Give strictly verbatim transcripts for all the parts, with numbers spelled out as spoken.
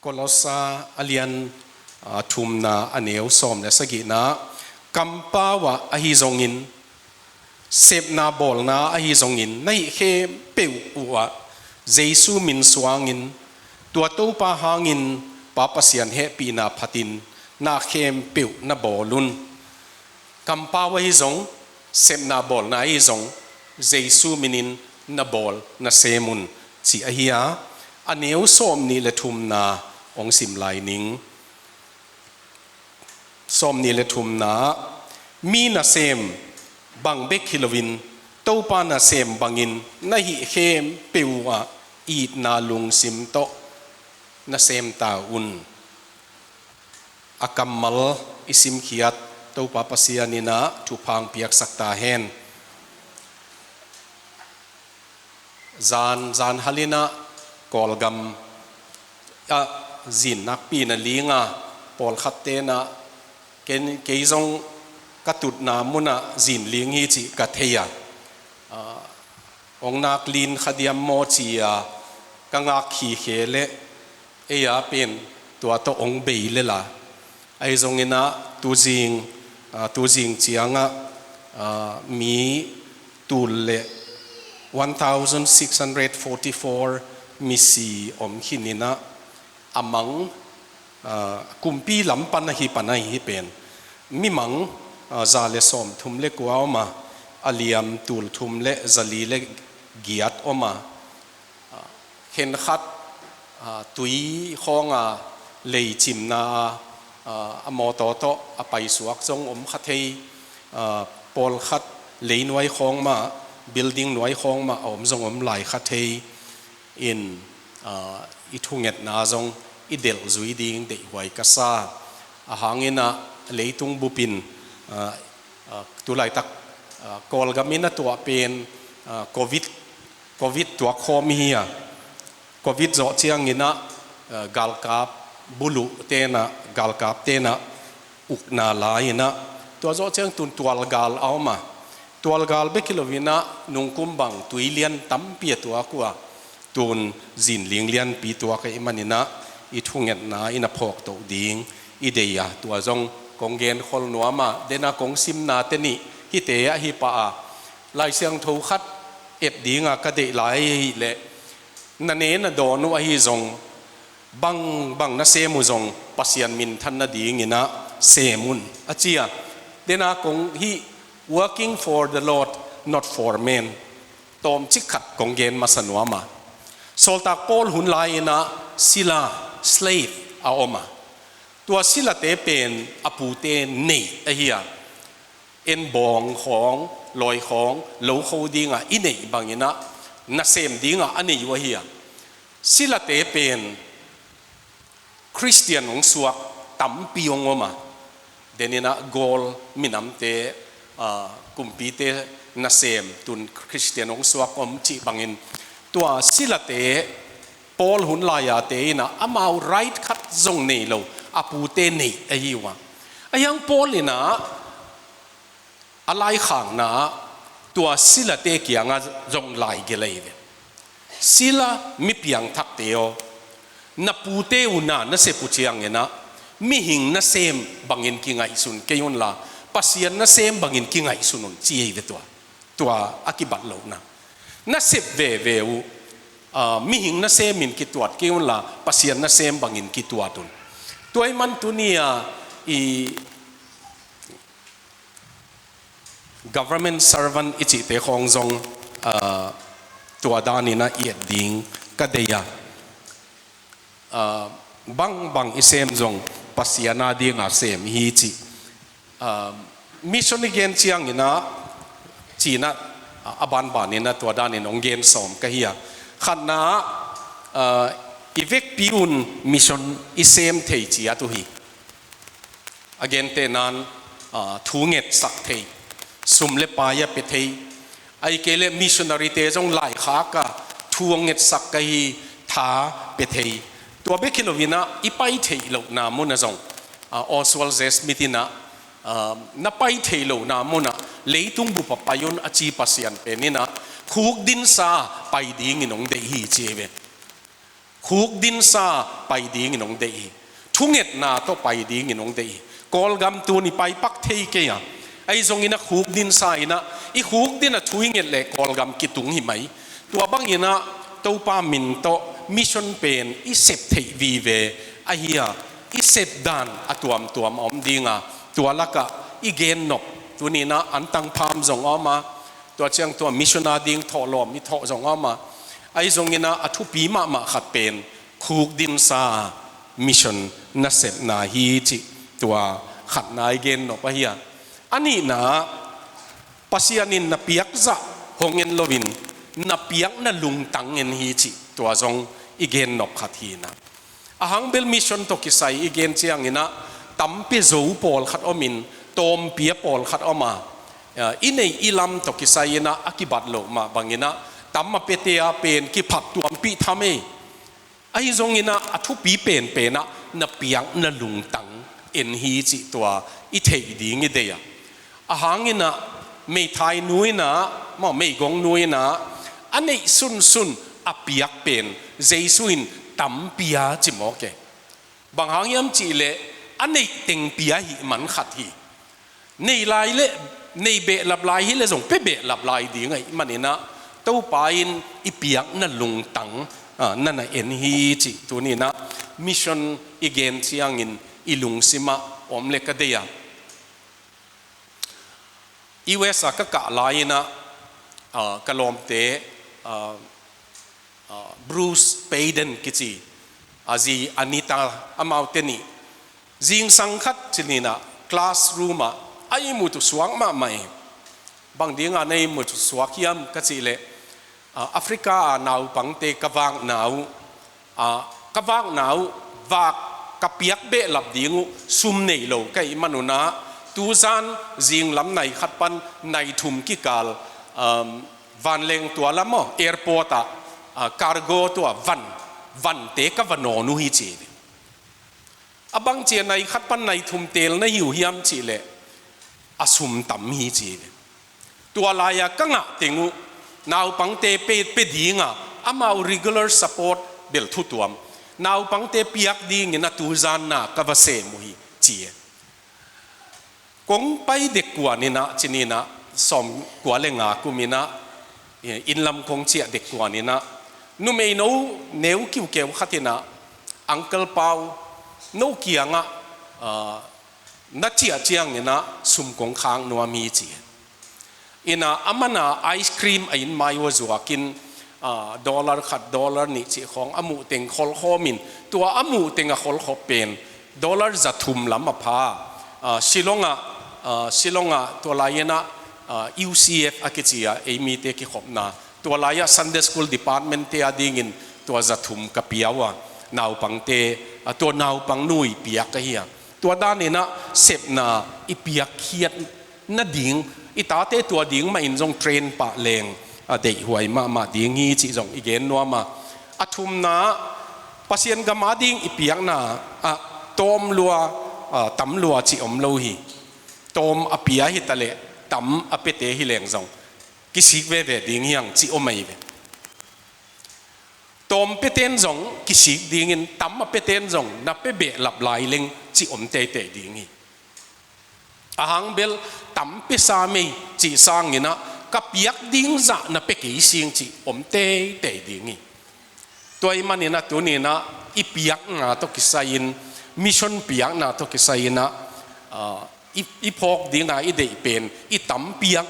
Kolosa a lian, ah, thumna a neu sawm le sagihna, kampau ah ahi zongin, sepna bawlna ahi zongin, na hih khempeuh uh ah Jesu min suangin, tua Topa hangin Pa Pasian hehpihna phatin na khempeuh na bawl un. Kampau ahi zong, sepna bawlna ahi zong, Jesu minin na bawl na sem un, ci ahi a, a neu sawm nih le thumna hong sim lai ning. Sawm nih le thumna, mi nasem bang bek hi loin, Topa nasem bangin na hih khempeuh ah itna lungsim tawh nasem ta un. A kammal i simkhiat Topa Pasian in ah thupha hong piaksak ta hen. Zan, zan hal in ah Kawlgam ah zin nakpi na ling a, pawlkhat ten ah ken, kei zong ka tutna mun ah zin ling hi cih ka thei a. Ah, hong nak lin kha diam maw ci a ka ngak khikhe leh, ei a pen tua tawh hong bei lel a. Ahi zongin ah tuzing, ah, tuzing ciang ah, ah, mi tul le one thousand six hundred forty-four misi om khin in ah, a mang, ah, kumpi lam pan ahi pan ahi pen, mi mang, ah, za le sawm thum le kua om a, a liam tul thum le za li le giat om a, ah, khenkhat, ah, tui khawng a lei cimna a, ah, a mawtaw tawh a paisuak zong om kha thei, ah, pawlkhat leinuai khawng mah, building nuai khawng mah a om zong om lai kha thei. In, ah, i thungetna zong i delh zui ding deihhuai ka sa. A hang in ah leitung bup in, ah, ah, tulaitak, ah, Kawlgam in a tuah pen, ah, covid, covid tuak khawm hi a. Covid zawh ciang in ah, ah, galkap buluh ten ah, galkap ten ah ukna lai in ah, tua zawh ciang tun tualgal a om a. Tualgal bek hi lo in ah nungkum bang tui lian tampi a tuak uh a, tun zinling lianpi tuak ahih man in ah i thungetna in a phawk toh ding i deih a. Tua zong kong genkhol nuam a, den a kong simna te nih hihte ahi pah a, Lai Siangtho khat et ding a ka deih lai ahih leh, na ne na dawn uh ahi zong, bang bang na sem uh zong Pasian minthan nading in ah sem un, a ci a. Den a kong hih, working for the Lord, not for men. Tawmcik khat kong gen masa nuam a. Sawltak Paul hun lai in ah sila, slave, a om a. Tua silate pen a pute neih ahi a. En bawng khawng, lawi khawng, lo kho ding a i neih bang in ah, nasem ding a a neih uh ahi a. Silate pen Khristian hong suak tampi hong om a. Den in ah Gaul minamte, ah, kumpite nasem, tun Khristian hong suak om cih bangin, tua silate Paul hun lai a te in ah amau right khat zong nei lo, a pute neih ahi uh a. Ahi hang Paul in ah a laikhakna ah tua silate kiangah zong lai gelh ahi ve. Sila mi piangthakte aw, na pute uh na nasep uh ciang in ah mihing nasem bangin kingaihsun kei un la, Pasian nasem bangin kingaihsun un, ci ahi ve tua. Tua a kibat lohna. Nasep veve uh, ah, mihing nasem in kituat kei un la, Pasian nasem bangin kituat un. Tua ahih man tuni a i government servant i cihte khawng zong, ah, tua dan in ah i et ding ka deih a. Ah, bang bang i sem zong Pasian a ding a sem hi cih. Ah, mission i gen ciang in ah, ci in ah, a banban in ah tua dan in hong gen sawm ka hi a. Khatna ah, ah, i vekpi un mission i sem thei ciat uh hi. A gentehna in, ah, thu ngetsak thei, sum le pai a pia thei, ahih kei leh missionary-te zong laikhak a thu hong ngetsak ka hi, tha pia thei. Tua bek hi lo in ah i pai theih lohna mun ah zong, ah, Oswald J. Smith in ah, ah, na pai theih lohna mun ah leitung bup ah pai un, a ci Pasian pen in ah khukdinsa pai dingin hong deih hi, ci hi ve. Khukdinsa pai dingin hong deih hi. Thungetna tawh pai dingin hong deih hi. Kawlgam tuni pai pak thei kei a, ahi zongin a khukdinsa in ah, i khukdin a thu i nget leh Kawlgam kitung hi mai. Tua bangin ah Topa min tawh mission pen i sep theih vive ahi a, i sep dan a tuamtuam a om ding a, tua lakah i gennop tuni in ah Antang Pham zong a om a, tua ciang tua mission a ding thawhlawm i thawh zong a om a, ahi zongin ah a thupi mahmah khat pen khukdinsa mission nasepna hi cih tua khatna i gennop ahi a. A nihna, Pasian in na piakzah hong en loin na piakna lungtang en hi cih tua zong i gennop khat hi in ah. A hang bel mission tawh kisai i gen ciangin ah tampi zo pawlkhat omin tawmpi a pawlkhat om a, i neih i lam tawh kisai in ah a kibat loh mah bangin ah tam a piate a pen kiphat tuampih tham ei. Ahi zongin ah a thupi penpen ah na piakna lungtang en hi cih tua i theih ding i deih a. A hangin ah meithainu in ah, maw, meigongnu in ah a neih sunsun a piak pen Jesu in tampi a ci mawk e. Bang hang hiam cih leh a neih teng pia ahih man khat hi. Nei lai le, nei behlap lai hi le zong pia behlap lai ding ahih manin ah Topa in i piakna lungtang, ah, na na en hi cih tuni in ah mission i gen ciangin i lungsim ah om le ka deih a. U S a ka kah lai-in ah, ah, ka lawmte, ah, ah, Bruce Payden kici, a zi Anita, amaute nih zingsang khat ci-in ah classroom ah a ihmut uh suak mahmah hi. Bang dingin na ihmut uh suak hiam ka cih leh, ah, Africa a naupangte ka vakna uh, ah, ka vakna uh, vak ka piak behlap ding uh sum nei lo ka hih manun ah, tuzan zinglam nai khat pan nai thum kikal, um, vanleng tua lam aw, airport ah, ah, cargo tua van, vante ka va nawn uh hi ci hi. A bang ci a nai khat pan nai thum teel na hi uh hiam cih leh a sum tam hi ci hi. Tua lai-a ka ngah teng uh naupangte pia, pia ding a, amau regular support bel thu tuam, naupangte piak dingin a tuzan na ka va sem uh hi ci hi. Kong pai dek kuan in ah, ci-in ah, sawmkua le nga kum in ah, eh, inn lam kong ciah dek kuan in ah, numei no neu kiukeu khat in ah, Uncle Pau, no kiangah, ah, na ciah ciangin ah sum kong khak nuam hi ci hi. In ah, aman ah ice cream a inn mai uah zuakin, ah, dollar khat, dollar nih cih khawng a muh teng kholkhawm in, tua a muh teng a kholkhop pen dollar za thum lam a pha. Ah, Shillong ah, ah, Shillong ah tua lai-in ah, ah, U C F a kici a, ei mite kikhopna, tua lai-ah Sunday School Department-te a dingin tua za thum ka pia uh a, naupangte, ah, tua naupangnu i piak ahi a. Tua danin ah sepna i piakkhiat nading, i tate tua ding mahin zong train pah leng, a, deihhuai mahmah ding hi cih zong i gen nuam a. A thumna, Pasian gam a ding i piakna ah tawm lua, a, tam lua cih om lo hi. Tawm a pia hi ta leh tam a piate hi leng zong kisik veve ding hi hang cih om ahi ve. Tawm piaten zong kisik dingin tam a piaten zong na pia behlap lai leng cih om teitei ding hi. A hang bel tam pia sam ei cih sangin ah ka piak ding zah na pia kei sing cih om teitei ding hi. Tua ahih manin ah tuni-in ah i piakna tawh kisai-in, mission piakna tawh kisai-in ah, ah, i, i phawk ding a i deih pen i tam piak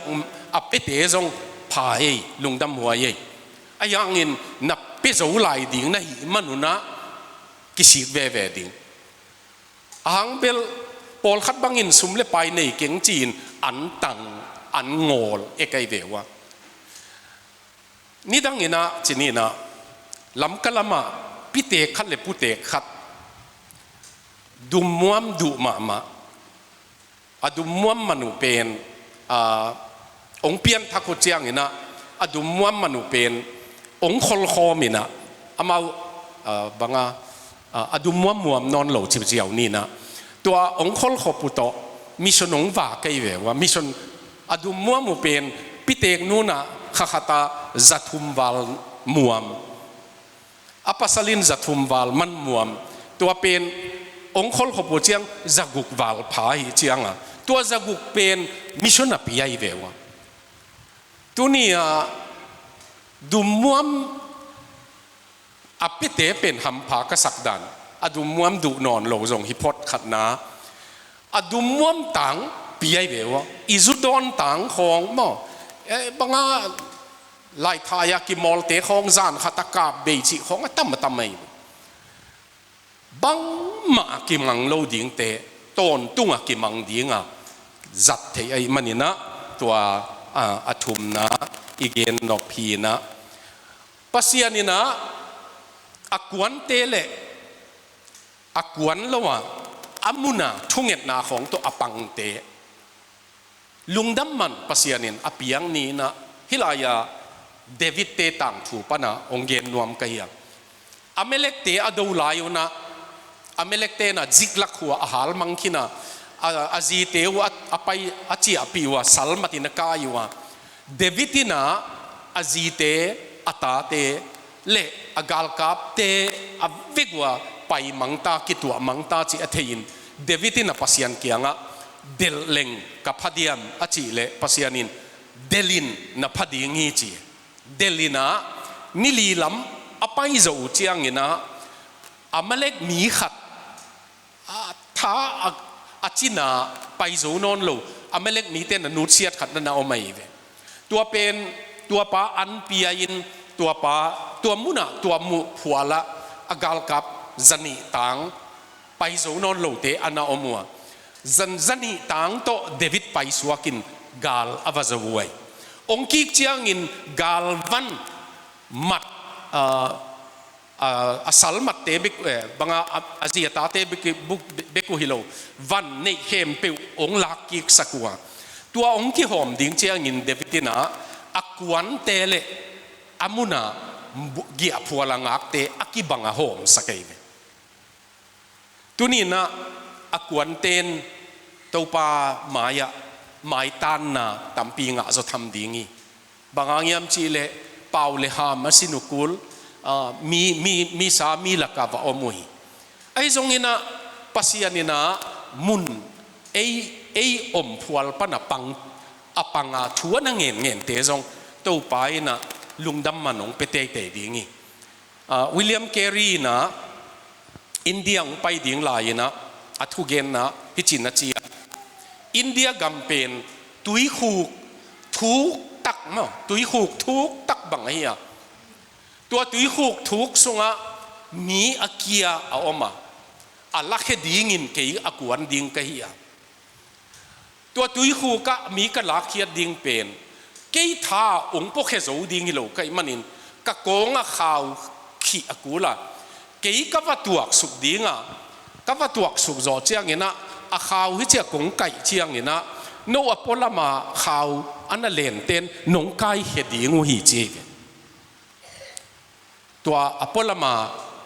a piate zong pha ei, lungdamhuai ei. Ahi hangin na pia zo lai ding na hih manun ah kisik veve ding. A hang bel pawlkhat bangin sum le pai nei keng ci-in an tang, an ngawl e ka hi ve uh a. Nidangin ah, ci-in ah, Lamka lamah pitek khat le putek khat dummuam duh mahmah. A dummuam man uh pen, a, hong pianthak uh ciangin ah, a dummuam man uh pen hong kholkhawm in ah, amau, a, bang a, a, a dummuam muam nawn lo ci ziau ni-in ah, tua hong kholkhop uh tawh mission hong vak ka hi ve uh a. Mission a dummuam uh pen pitek nun ah kha khat ah za thum val muam. A pasal in za thum val man muam, tua pen ong kholkhop uh ciang za guk val pha hi cianga, tua za guk pen mission a pia hi ve ua. Tuni a dum muam a piate pen hampha ka sak dan, a dum muam duh nawn lo zong hi phot khatna, a dum muam tang pia hi ve ua, i zu dawn tang khawng maw, eh, banga laithai a kimawlte khawng zan khat a kap bei cih khawng a tam a tam ahi. Bangmah a kimang lo dingte tawntung a kimang dinga zat thei ahi maninah tua, a, a thumna i gen nop hinah, Pasian inah a kuante le a kuan lo a, a muna thungetna khawng tawh a pangte lungdam man Pasian in a piang ni inah, hih lai-a David-te tangthu pana ong gen nuam ka hi a. Amalek-te a do lai unah, Amalek-te inah Ziklag khua a halmang khin a, a, a zite uh a, a pai a ciahpih uh a, sal matin a kai uh a, David inah a zite, a tate le a galkapte a vek uh a pai mangta, kituah mangta cih a thei-in, David inah Pasian kiangah, "Delh leng ka pha diam?" a cih leh Pasian in, "Delh in na pha ding hi," ci. Delh inah ni li lam a pai zo uh cianginah Amalek mi khat, a, tha a, a cina pai zo nawn lo Amalek mite na nutsiat khat na na om ahi ve. Tua pen, tuapa an pia-in, tuapa, tua munah, tua muh phualah a galkap zanih tang pai zo nawn lote a na om uh a, zan zanih tang tawh David paisuakin gal a va zo uh ahi. Ong kik ciangin galvan mat, a, a, a salmatte bek, eh, banga a, a zi a tate bek, buk, bek uh hi lo, van neih khempeuh ong lak kiksak uh a. Tua ong kihawm ding ciangin David inah a kuante le a muna bu-, giahphual a ngakte a kibang a hawmsak ahi ve. Tuni inah a kuanten Topa mai-ah maitanna tampi ngah zaw tham ding hi. Bang hang hiam cih leh pau le ham a sin uh kul, a, mi, mi, misa mi lakah va om uh hi. Ahi zonginah Pasian inah mun ei, ei omphual pana pang, a panga thu a na ngenngente zong Topa inah lungdam man ong pia teitei ding hi. A, William Carey inah India ong pai ding lai-inah a thugenna hicin a ci a, India gam pen tuikhuk thuk tak maw, tuikhuk thuk tak bang ahi a. Tua tuikhuk thuk sungah mi a kia a om a, a lakhia dingin kei a kuan ding ka hi a. Tua tuikhuk ah mi ka lakkhiat ding pen kei tha ong puakhia zo ding hi lo ka hih manin ka kawng ah khau khih a kul a, kei ka va tuaksuk ding a, ka va tuaksuk zawh cianginah a khau hi ciah kong kaih cianginah no a pualama khau a na lenten nong kaikhia ding uh hi ci hi ve. Tua a pualama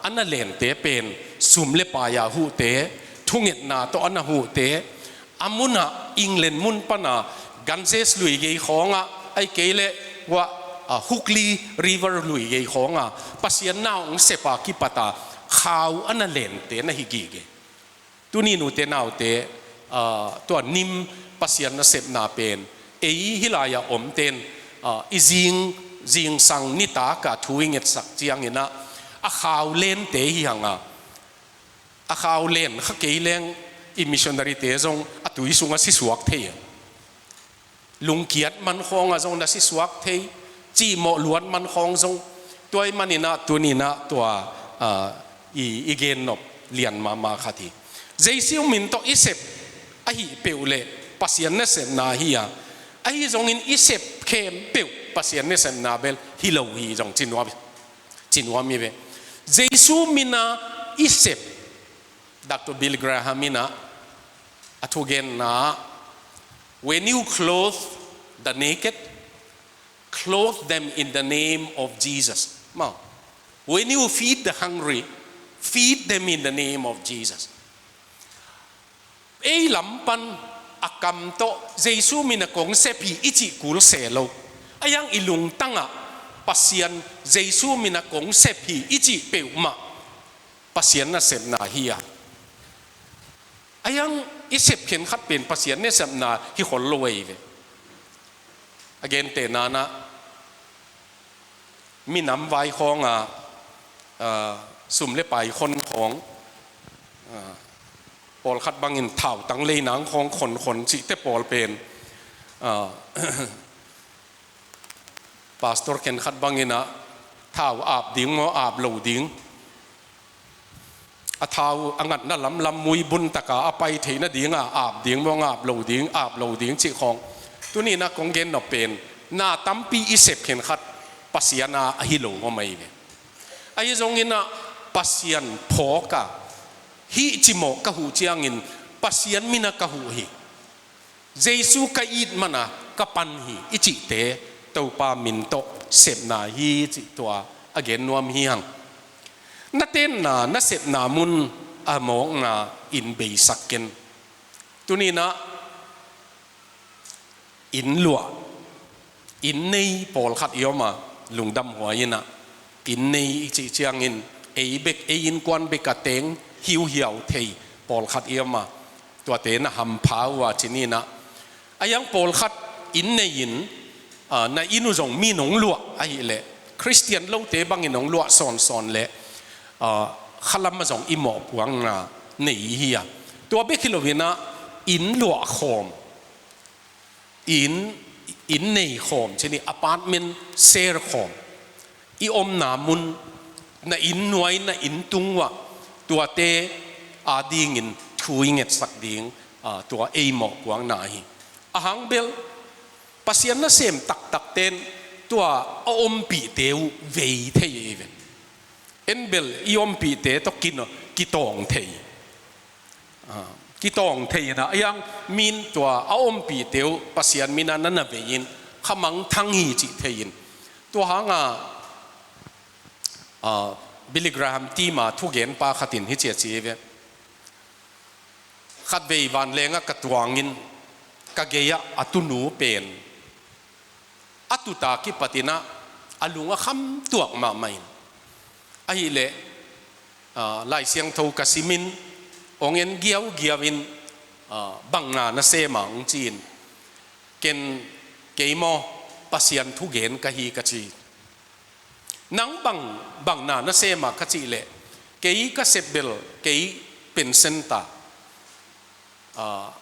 a na lente pen sum le paia huhte, thungetna tawh a na huhte, a munah England mun pana Ganges lui gei khawngah, ahih kei leh ua, a, Hooghly River lui gei khawngah Pasian nau ong sepa kipata khau a na lente na hi gige. Tuni nute naute, a, tua nim Pasian nasepna pen ei hih lai-a omten, a, i zing, zingsang nitaka thu i ngetsak cianginah a khau lente hi hanga, a khau len kha kei leng i missionary-te zong a tui sungah sisuak thei a. Lungkiat man khawngah zong na sisuak thei, cihmawh luat man khawng zong. Tua ahih maninah tuninah tua, a, i, i gennop lian mahmah khat hi. Jesu min tawh i sep ahih peuh le Pasian nasepna hi a, ahi zongin i sep khempeuh Pasian nasepna bel hi lo hi zong ci nuam, ci nuam hi ve. Jesu mina i sep, Doctor Billy Graham inah a thugenna, "When you clothe the naked, clothe them in the name of Jesus." Maw. "When you feed the hungry, feed them in the name of Jesus." Ei lam pan a kam tawh Jesu mina kong sep hi i cih kul se lo. A hiang i lungtangah Pasian Jesu mina kong sep hi i cih peuhmah Pasian nasepna hi a. A hiang i sep khenkhat pen Pasian nasepna hi khol lo ahi ve. A gentehna-ah minam vai khawng a, aa, sum le pai khon khawng, aa, pawlkhat bangin thautang lei nang khawng khonkhon cihte pawl pen, aa, pastor khenkhat bangin ah thau ap ding maw, ap lo ding, a thau a ngatna lamlam mui bun taka a pai theih nadinga ap ding maw, ap lo ding, ap lo ding cih khawng. Tuni-in ah kong gen nop pen, na tampi i sep khenkhat Pasian a ahi lo om ahi ve. Ahi zongin ah Pasian phawk a, hih cimawh ka huh ciangin Pasian mina ka huh hi, Jesu ka it mana ka pan hi i cihte Topa min tawh sepna hi cih tua a gen nuam hi hang. Na tenna, na sepna mun a mawkna in beisak ken. Tuni-in ah inn luah, inn nei pawlkhat i om a, lungdam huai in ah, inn nei i cih ciangin ei bek, ei innkuan bek a teng hiuhiau thei pawlkhat i om a, tuate na hampha uh a ci ni-in ah. A hiang pawlkhat inn nei-in, aa, na inn uh zong mi'n hong luah ahih leh, Khristian lote bangin hong luah sawnsawn leh, aa, khalam ah zong i mawhpuakna nei hi a. Tua bek hi lo-in ah inn luah khawm, inn, inn nei khawm ci ni, apartment share khawm, i omna mun, na inn nuai, na inn tung uah tuate adingin thu i ngetsak ding, aa, tua ei mawhpuakna hi. A hang bel Pasian nasem taktakte'n tua a ompihte uh vei thei hi ve. En bel i ompihte tawh kin-, kitawng thei. Aa, kitawng thei-in ah, a hiang mi'n tua a ompihte uh Pasian mina na na vei-in khamangthang hi cih thei-in. Tua hang a, aa, Billy Graham team a thugenpa khat in hici a ci hi ve. Khatvei vanleng ah ka tuangin ka gei-ah a tunu pen a tut a kipat in ah a lung a kham tuak mahmah in. Ahih leh, aa, Lai Siangtho ka simin, hong en giaugiau in, aa, bang na na sem a hong ci-in, ken, kei maw, Pasian thugen ka hi ka ci. Nang bang, bang na na sem a ka cih leh, kei ka sep bel, kei pension ta, aa,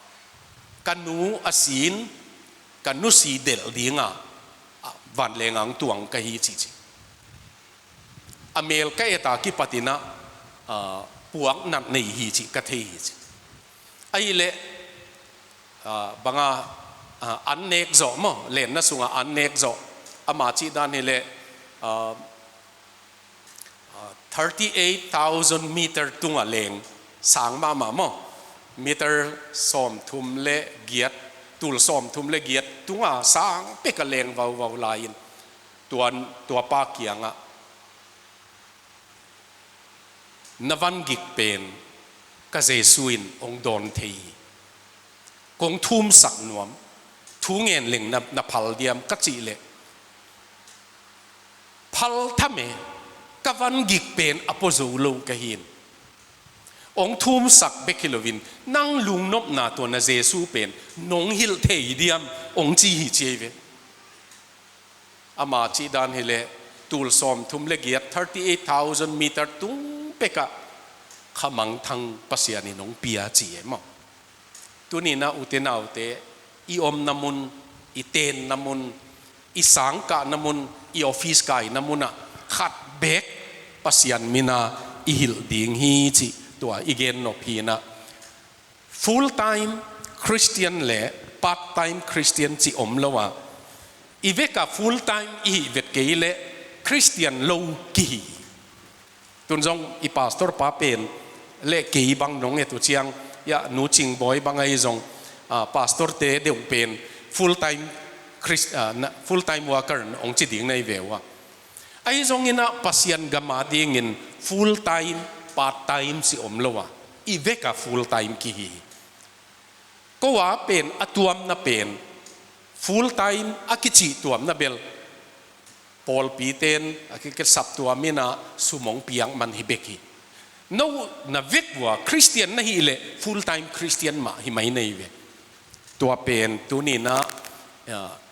ka nu a si-in, ka nusi delh ding a, aa, vanleng ah hong tuang ka hi ci ci. A mel ka et a kipat in ah, aa, puak nat nei hi cih ka thei hi ci. Ahih leh, aa, bang a, aa, an nek zawh maw, lenna sungah an nek zawh. Ama cih dan hi leh, aa, aa, thirty eight thousand meter tungah leng, sang mahmah maw. Meter sawmthum le giat, tul sawmthum le giat tungah sang pek a leng vauvau lai-in, tua, tua pa kiangah, na van gik pen ka Jesu in hong dawn thei hi. Kong thumsak nuam, thu ngen leng na, na phal diam ka cih leh, phal tham e, ka van gik pen a pua zo lo ka hi in. Hong thumsak bek hi loin, nang lungnopna tua na Jesu pen nong hilh thei diam hong ci hi ci hi ve. Ama cih dan hi leh, tul sawmthum le giat, thirty eight thousand meter tung pekah khamangthang Pasian in hong pia ci e maw. Tuni-in ah ute naute, i omna mun, i tenna mun, i sangkahna mun, i office kaina munah khat bek Pasian mina i hilh ding hi cih tua i gen nop hi in ah. Full time Christian le part time Christian cih om lo a, i vekah full time i hih vet kei leh Christian lo kihi. Tun zong i pastor pa pen le kei bang nong et uh ciang, ya, Nu Cing Bawi bang ahi zong, ah, pastor te deuh pen full time Christ-, ah, na, full time worker hong ci ding na hi ve uh a. Ahi zongin ah Pasian gam adingin full time, part time cih om lo a, i vekah full time kihi. Ko a pen a tuamna pen, full time a kicih tuamna bel, Pawlpi ten a kikesap tua mina sum hong piak man hi bek hi. No na vek vua Christian na hih leh full time Christian mah hi mai nei ve. Tua pen tuninah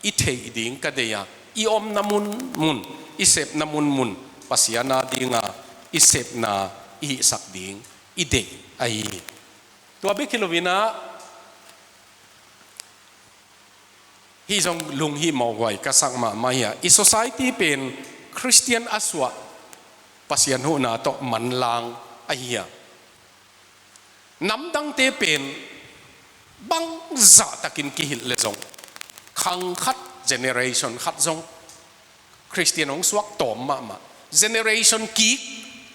i theih ding ka deih a, i omna munmun, i sepna munmun, Pasian a dinga i sepna i hihsak ding i deih ahi hi. Tua bek hi loinah hih zong lunghimawh huai ka sak mahmah hi a, i society pen Christian a suah Pasian huhna tawh manlang ahi a, namdangte pen bangzah takin kihilh le zong khang khat, generation khat zong Christian hong suak tawm mahmah. Generation kik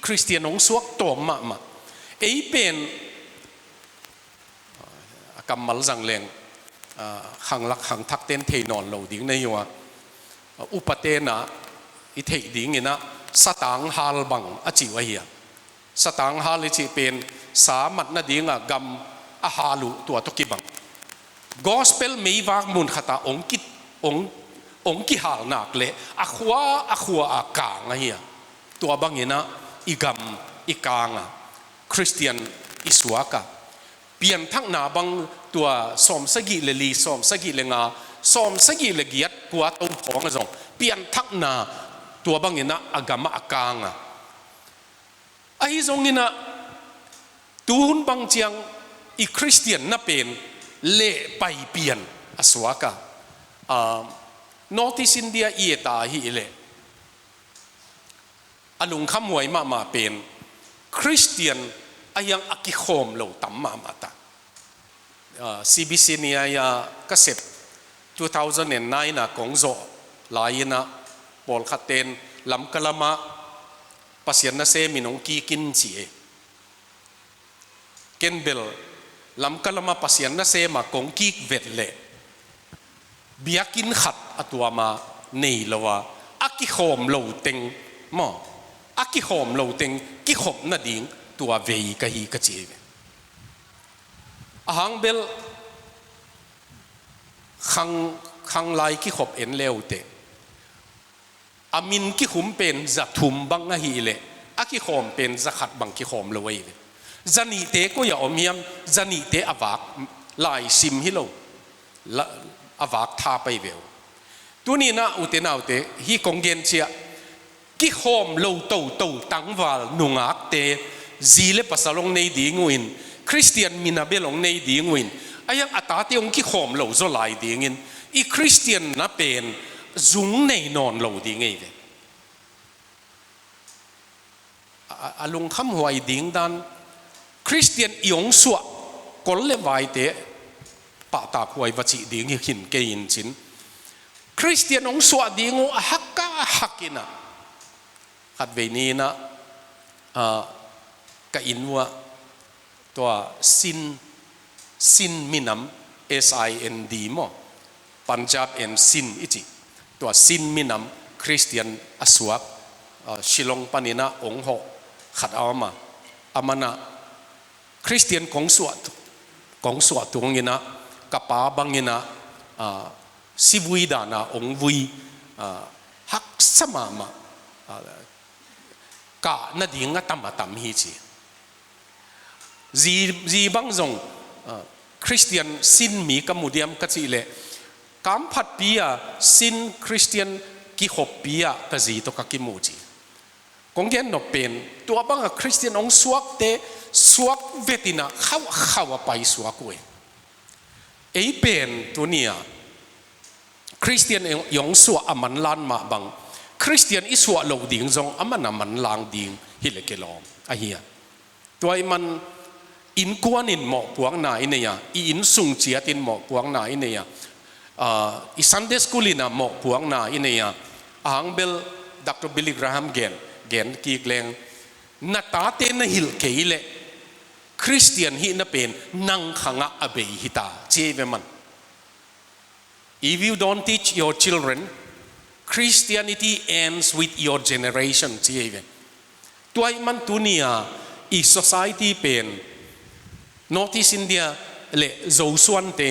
Christian hong suak tawm mahmah. Ei pen a kammal zang leng, ah, khanglak khangthak ten thei nawn lo ding na hi uh a, ah, upa tenah i theih dinginah satang hal bang a cih uh ahi a, satang hal i cih pen sa mat nadinga gam a hal uh tua tawh kibang. Gospel meivak mun khatah ong ki, ong, ong kihal nak leh a khua a khua a kang ahi a, tua banginah i gam i kang a, Christian i suak a, pianthakna bang tua sawmsagih le li, sawmsagih le nga, sawmsagih le giat kua to phawng a zong pianthakna tua banginah a gamah a kang a. Ahi zonginah tuhun bang ciang i Christian na pen lehpai pian a suak a, ah, North East India i et a hih leh a lungkhamhuai mahmah pen Christian a hiang a kikhawm lo tam mahmah ta. Ah, C B C ni a ka sep two thousand and nine a kong zawh lai-inah pawlkhat ten Lamka lamah Pasian nasem in hong kik in ci e. Ken bel Lamka lamah Pasian nasem a kong kik vet leh biakinn khat a tuam a nei lo a, a kikhawm lo teng maw, a kikhawm lo teng kikhop nading tua vei ka hi ka ci hi ve. A hang bel khang, khanglai kikhop en le uh teh, a min kikhum pen za thum bang ahih leh a kikhawm pen za khat bang kikhawm lo ahi ve. Za nihte koi a om hiam? Za nihte a vak, lai sim hi lo, la, a vak tha pai ve uh. Tuninah ute naute, hih kong gen ciah, kikhawm lo toto tangval nungakte, zi le pasal hong nei ding uh in, Christian mina bel hong nei ding uh in, a hiang a tate hong kikhawm lo zaw lai dingin i Christian na pen zung nei nawn lo ding ei ve. A, a lungkhamhuai ding dan, Christian i hong suah kol le vaite pahtak huai va cih ding hi khin kei in cin, Christian hong suah ding uh a hak a hak inah, khatvei ni inah, ah, ka inn uah tua Sin, Sin minam, S I N D maw, Punjab and Sind i cih, tua Sin minam Christian a suak, ah, Shillong paninah ong hawh khat a om a, amanah Christian kong suah, kong suah tunginah ka pa banginah, ah, sivui dana ong vui, ah, haksa mahmah, ah, kah nading a tam a tam hi ci. Zi, zi bang zong, ah, Christian Sin mi ka mu diam ka cih leh, kamphatpi a Sin Christian kikhoppi ah ka zi tawh ka kimu ci. Kong gen nop pen, tua banga Christian hong suakte suak vetinah khauh khauh a pai suak uh e. Ei pen tuni-a Christian i hong suah a manlan mah bang, Christian i suah loh ding zong a man a manlang ding hi le kilawm ahi a. Tua ahih man innkuan in mawhpuakna i nei a, i innsung ciat in mawhpuakna i nei a, ah, i Sunday school in a mawhpuakna i nei a, a hang bel Doctor Billy Graham gen, gen kik leng, na tate na hilh kei leh Christian hihna pen nang khangah a bei hi ta, ci ei ve man. If you don't teach your children, Christianity ends with your generation, ci ei ve. Tua ahih man tuni-a i society pen North East India le Zosuante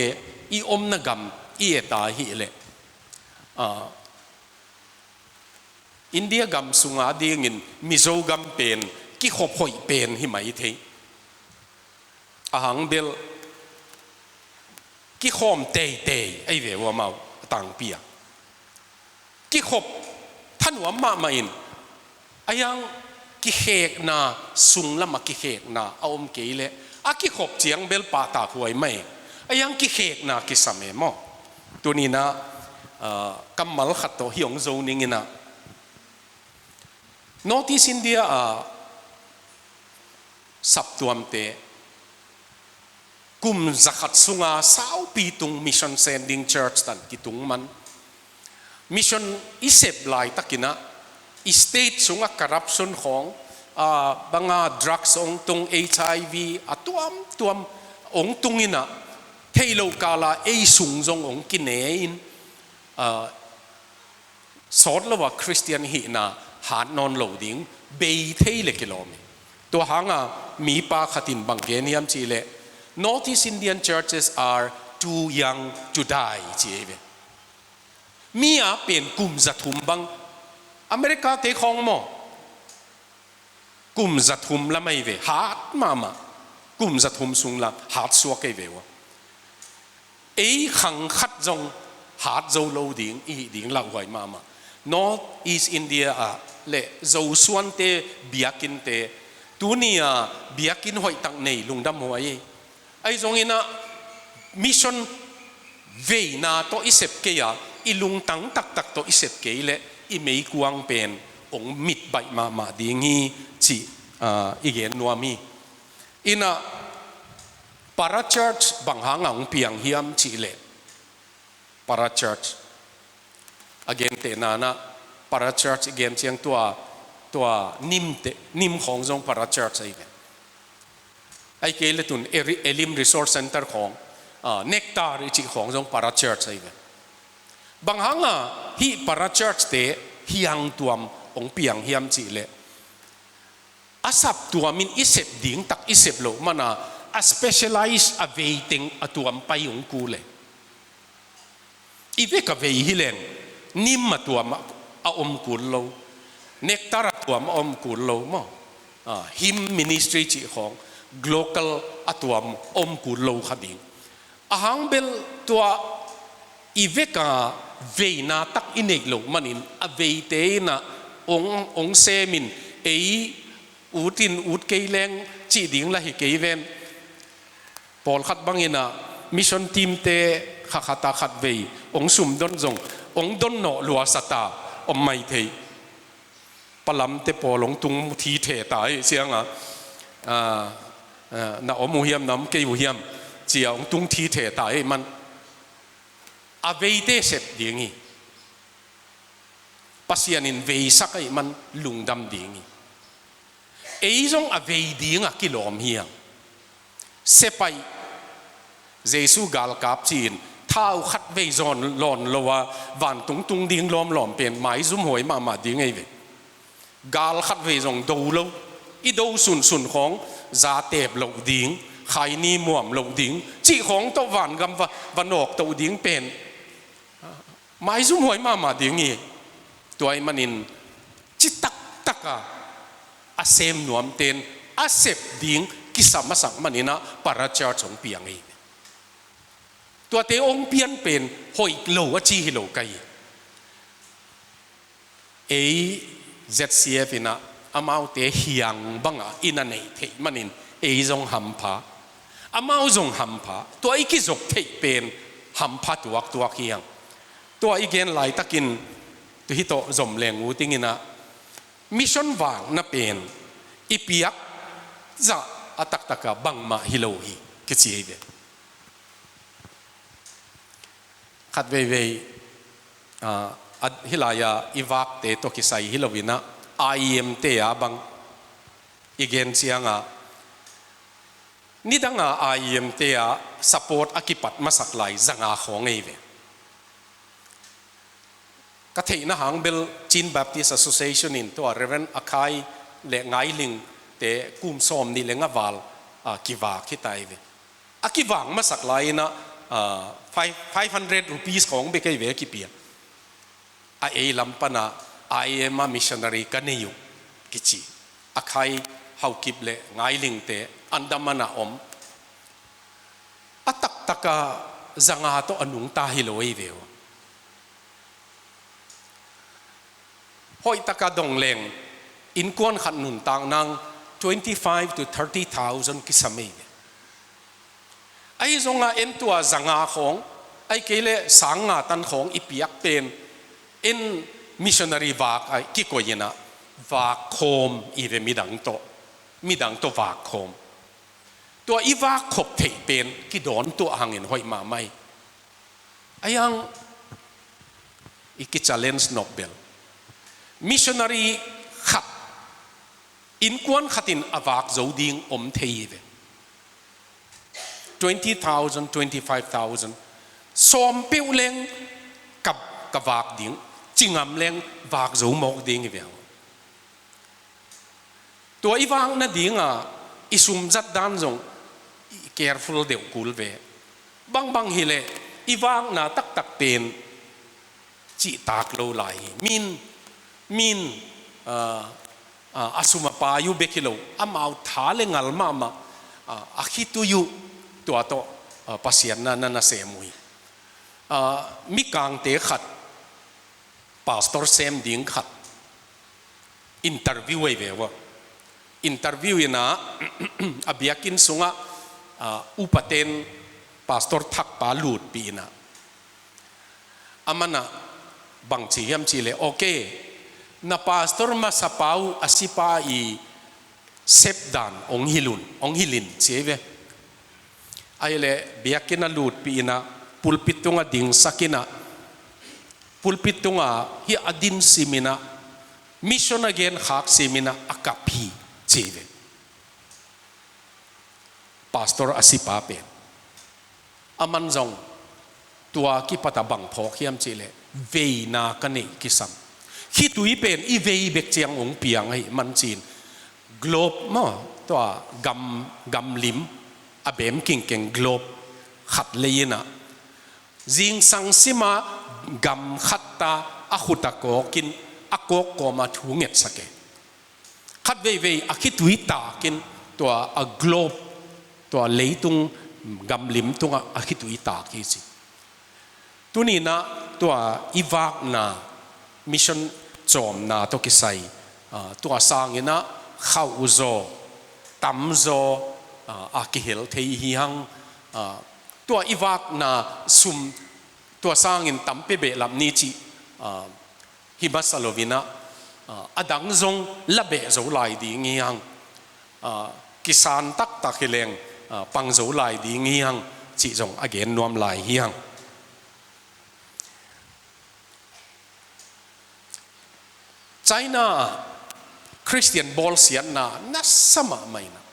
i omna gam i et a hih leh, ah, India gam sunga dingin Mizo gam pen kikhop hoih pen hi mai thei. A hang bel kikhawm teitei ahi ve uh amau a tangpi a. Kikhop thanuam mahmah in, a hiang kikhekna, sunglam a kikhekna a om kei leh a kikhop ciang bel pahtak huai mai. A hiang kikhekna kisam e maw. Tuni-in ah, ah, kammal khat tawh hih hong zo ning in ah, North East India ah saptuamte kum zakhat sunga saupi tung mission sending church tan kitung man. Mission i sep laitakin ah, i state sungah corruption khawng, ah, banga drugs hong tung, H I V a tuamtuam hong tung in ah, theih loh kala ei sung zong hong kine in, ah, sawt lo a Khristian hihna hat nawn lo ding bei thei leh kilawm hi. Tua hanga mipa khat in bang gen hiam cih leh, "North East Indian churches are too young to die," ci ahi ve. Mi a pen kum zathum bang, America te khawng maw, kum zathum lam ahi ve, hat mahmah, kum zathum sung lam hat suak ahi ve uh. Ei khang khat zong hat zo lo ding i hih ding lauhuai mahmah. North East India ah leh Zosuante biakinnte, tuni-a biakinn hoihtak nei lungdam huai ei. Ahi zongin ah mission veina tawh i sep kei a, i lungtang taktak tawh i sep kei leh i meikuang pen hong mit baih mahmah ding hi cih, ah, i gen nuam hi. In ah, parachurch bang hanga hong piang hiam cih leh, parachurch a gentehna-in ah, parachurch i gen ciang tua, tua Nimte, Nim khawng zong parachurch ahi ve. Ahih kei leh tun Eri-, Elim Resource Center khawng, ah, Nectar i cih khawng zong parachurch ahi ve. Bang hanga hih parachurch-te hiang tuam hong piang hiam cih leh, a saptuam in i sep ding tak i sep loh mana, a specialize a vei teng a tuam pai hong kul e. I vek a vei hi leng, Nim a tuam a, a om kul lo, Nectar a tuam a om kul lo maw. Ah, Him Ministry cih khawng, Glocal a tuam om kul lo kha ding. A hang bel tua i vek a veina tak i neih loh manin, a veite in ah hong, hong sem in, ei ut in ut kei leng cih ding lah hi kei ven. Pawlkhat bangin ah mission team-te kha khat a khat vei hong sum don zong hong don nawh lua sa ta om mai thei. Palamte pawl hong tung thi the ta hi ciang a, ah, ah, na om uh hiam, na om kei uh hiam, ci-a hong tung thi the ta hi man. A veite sep ding hi. Pasian in veisak ahih man lungdam ding hi. Ei zong a vei ding a kilawm hi hang. Sepaih, Jesu galkap ci-in thau khat vei zawn lawn lo a, vantung tung ding lawmlawm pen maizum huai mahmah ding ahi ve. Gal khat vei zong do lo, i do sunsun khawng za teep loh ding, khaini muam loh ding cih khawng tawh vangam va, va nawk toh ding pen maizum huai mahmah ding hi. Tua ahih manin citak taka a sem nuamten a sep ding kisa masak manin ah parachurch hong piang hi. Tuate hong pian pen hoih lo a ci hi lo ka hi. Ei Z C F in ah amaute hiang bangah i na neih theih manin ei zong hampha, amau zong hampha, tua i kizop theih pen hampha tuaktuak hi hang. Tua i gen laitakin tu hi tawh zom leng uh dingin ah, mission vakna pen i piak zah a taktak a bangmah hi lo hi kici hi ve. Khat veivei, ah, a, hih lai-a i vakte tawh kisai hi lo in ah, I E M te a bang i gen ciang a, nidang a I E M te a support a kipat masak lai za nga khawng ahi ve. Ka theihna hang bel Chin Baptist Association in tua Reverend Akhai le Ngailingte kum sawmnih le nga val, ah, kivak hi ta hi ve. A kivak masak lai-in ah, ah, five, five hundred rupees khawng bek ahi ve a kipia. A ei lam pan ah I M a missionary ka nei uh kici. A khai Haokip le Ngailingte Andaman ah om. A taktaka zanga tawh a nungta hi lo ei ve uh. Hoihtaka dong leng innkuan khat nuntak nang twenty-five to thirty thousand kisam ei ve. Ahi zongah en tua zanga khawng, ahi kei le sang nga tan khawng i piak pen, en missionary vak a kikoih inah vak khawm i ve midang tawh, midang tawh vak khawm. Tua i vak khop theih pen kidawn tuah hangin hoih mahmah hi. Ahi hang i ki-challenge nop bel. Missionary khat, innkuan khatin a vak zo ding om thei hi ve. Twenty thousand, twenty-five thousand. Sawm peuh leng ka, ka vak ding, ci ngam leng vak zo mawk ding hi ve. Tua i vak nadinga i sum zat dan zong i careful deuh kul ve. Bangbang hileh i vakna taktak pen cihtak lo lai hi. Min, min, ah, ah, a sum a pai uh bek hi lo, amau tha le ngal mahmah, ah, a khitui uh tua tawh, ah, Pasian na, na nasem uh hi. Ah, Mikangte khat, pastor sem ding khat interview ei ve uh a. Interview inah a biakinn sungah, ah, upaten pastor thakpa lutpih inah, amanah bang ci hiam cihleh, okay, na pastor masapa uh a sipa i sep dan hong hilh un, hong hilh in ci ei ve. Ahihleh biakinn a lutpih inah pulpit tungah dingsak inah, pulpit tungah hih a din sim inah, mission a genkhak sim inah a kap hi ci ei ve. Pastor a sipa pen, aman zong tua kipata bang phawk hiam cihleh, veina ka neih kisam. Khitui pen i vei bek ciang hong piang ahih manin, globe maw, tua gam, gamlim, a bem kingkeng globe khat lei inah, zingsang sima gam khatta a khut a kawkin, a kawk kawma thu ngetsak e. Khat veivei a khitui takin tua a globe, tua leitung gamlim tungah a khitui tak hi ci. Tuninah tua i vakna mission cawmna tawh kisai, ah, tua sanginah khauh zaw, tam zaw, ah, a kihel thei hi hang, ah, tua i vakna sum tua sangin tam pia behlap ni cih, ah, hi masa loinah, ah, a dang zong la beh zo lai ding hi hang, ah, kisan taktak hi leng, ah, pang zo lai ding hi hang cih zong a gen nuam lai hi hang. China ah Khristian bawlsiatna nasa mahmah inah,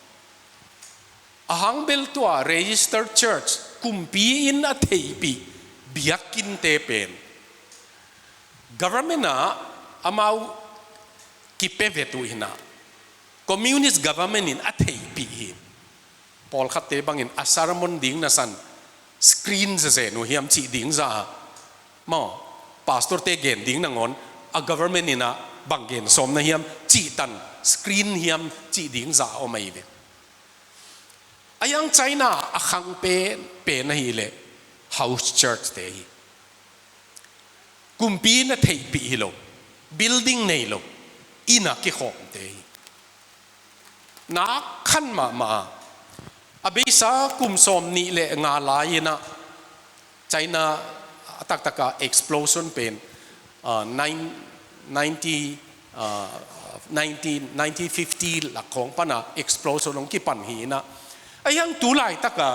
a hang bel tua registered church, kumpi in a theihpih biakinnte pen government ah amau kipia vet uh inah, communist government in a theihpih hi. Pawlkhatte bangin a sermon ding nasan screen zezen uh hiam cih ding zah a, maw, pastorte gen ding nangawn a government inah bang gen sawm na hiam cih tan screen hiam cih ding zah a om ahi ve. Ahi hang China a khang pen, pen ahihleh house church te hi. Kumpi in a theihpih hi lo, building nei lo, inn a kikhawmte hi. Nak khan mahmah a, a beisa kum sawm nih le nga lai inah China a taktaka explosion pen, ah, nine, ninety, ah, nineteen, nineteen fifty lak khawng pana explosion hong kipan hi inah, ahi hang tu laitaka,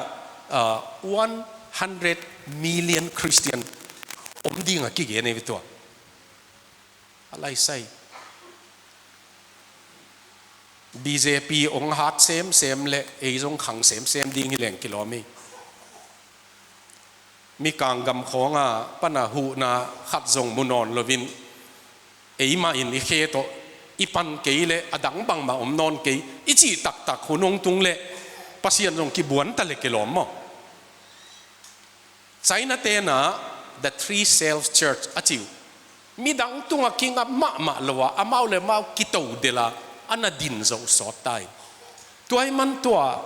ah, one hundred million Christian om dinga kigen ei ve tua. A laisai. B J P hong hat semsem le ei zong khang semsem ding hi leng kilawm hi. Mikang gam khawnga pana huhna khat zong mu nawn loin, eimah in i khe tawh i pan kei le a dang bangmah om nawn kei i cih taktak hun hong tung le Pasian zong kibuan ta le kilawm maw? China tenah the three self church a ci uh. Midang tungah kingap mahmah lo a, amau le amau kito dela a na din zo sawt ta hi. Tua ahih man tua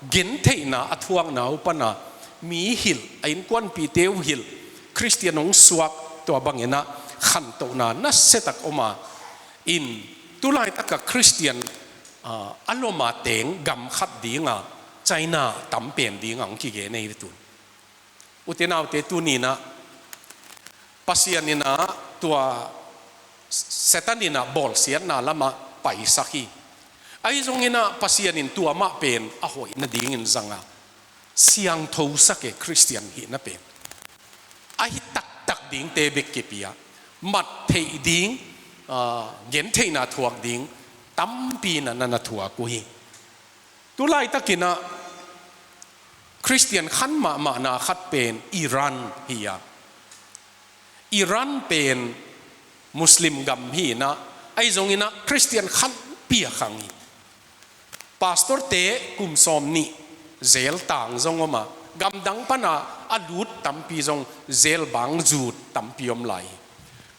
gentheihna a thuakna uh pana mi hilh, a innkuanpihte uh hilh, Khristian hong suak, tua bangin ah khantohna nasiatak om a, in tulaitaka Khristian, ah, a lom a teng gam khat dinga China tam pen dinga hong kigen hi ve tun. Ute naute, tuni-in ah Pasian in ah tua Satan in ah bawlsiatna lamah paisak hi. Ahi zongin ah Pasian in tua mah pen a hoih nadingin zanga siangthosak e, Khristian hihna pen. A hi taktak dingte bek kipia, mat theih ding, ah, gentheihna thuak ding tampi na na na thuak uh hi. Tulaitakin ah Khristian khan mahmahna khat pen Iran hi a. Iran pen Muslim gam hi-in ah, ahi zongin ah Khristian khanpi a khang hi. Pastorte kum sawmnih jail tang zong om a, gamdang pana a lut tampi zong jail bang zut tampi om lai hi.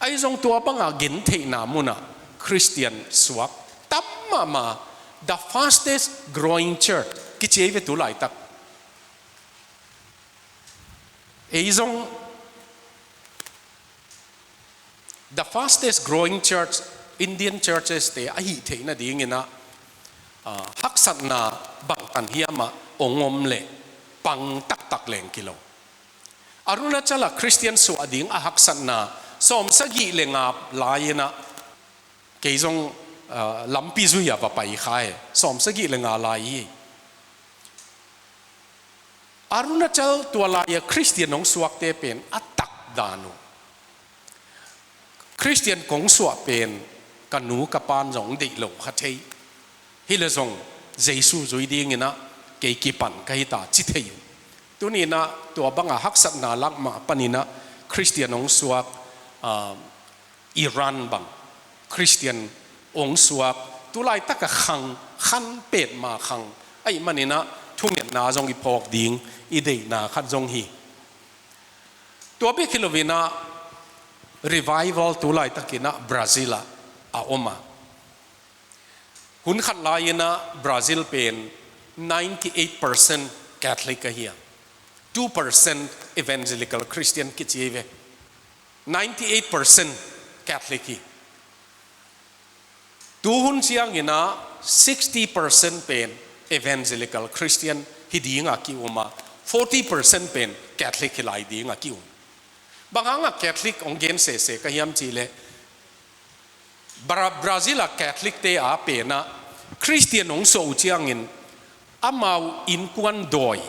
Ahi zong tua banga gentheihna munah Khristian suak tam mahmah. The fastest growing church kici hi ve tu laitak. Ei zong the fastest growing church, Indian churches te a hih theih nadingin ah, ah, haksatna bangtan hiam ah hong om leh pang taktak leng kilo. Arunachal ah Khristian suah ding a haksatna sawmsagih le nga lai-in ah, kei zong, ah, lampi zui-a va pai kha e, sawmsagih le nga lai hi. Arunachal tua lai-a Khristian hong suakte pen a takdan uh. Khristian kong suah pen ka nu ka pan zong deih lo kha thei. Hi leh zong Jesu zui dingin ah kei kipan ka hi ta ci thei uh. Tuni-in ah tua banga haksatna lak mah panin ah Khristian hong suak, ah, Iran bang Khristian hong suak, tu laitaka khang, khan petmah khang ahih manin ah thungetna zong i phawk ding i deihna khat zong hi. Tua bek hi loin ah revival tu laitakin ah Brazil ah a om a. Hun khat lai-in ah Brazil pen ninety-eight percent Catholic ahi a, two percent Evangelical Christian kici hi ve. Ninety-eight percent Catholic hi. Tu hun ciangin ah sixty percent pen Evangelical Christian hi dinga ki-um a, forty percent pen Catholic hi lai dinga ki-um. Bang hanga Catholic hong gen sese ka hiam cih leh, Bra-, Brazil a Catholic te a pen ah Khristian hong suah uh ciangin amau innkuan dawi,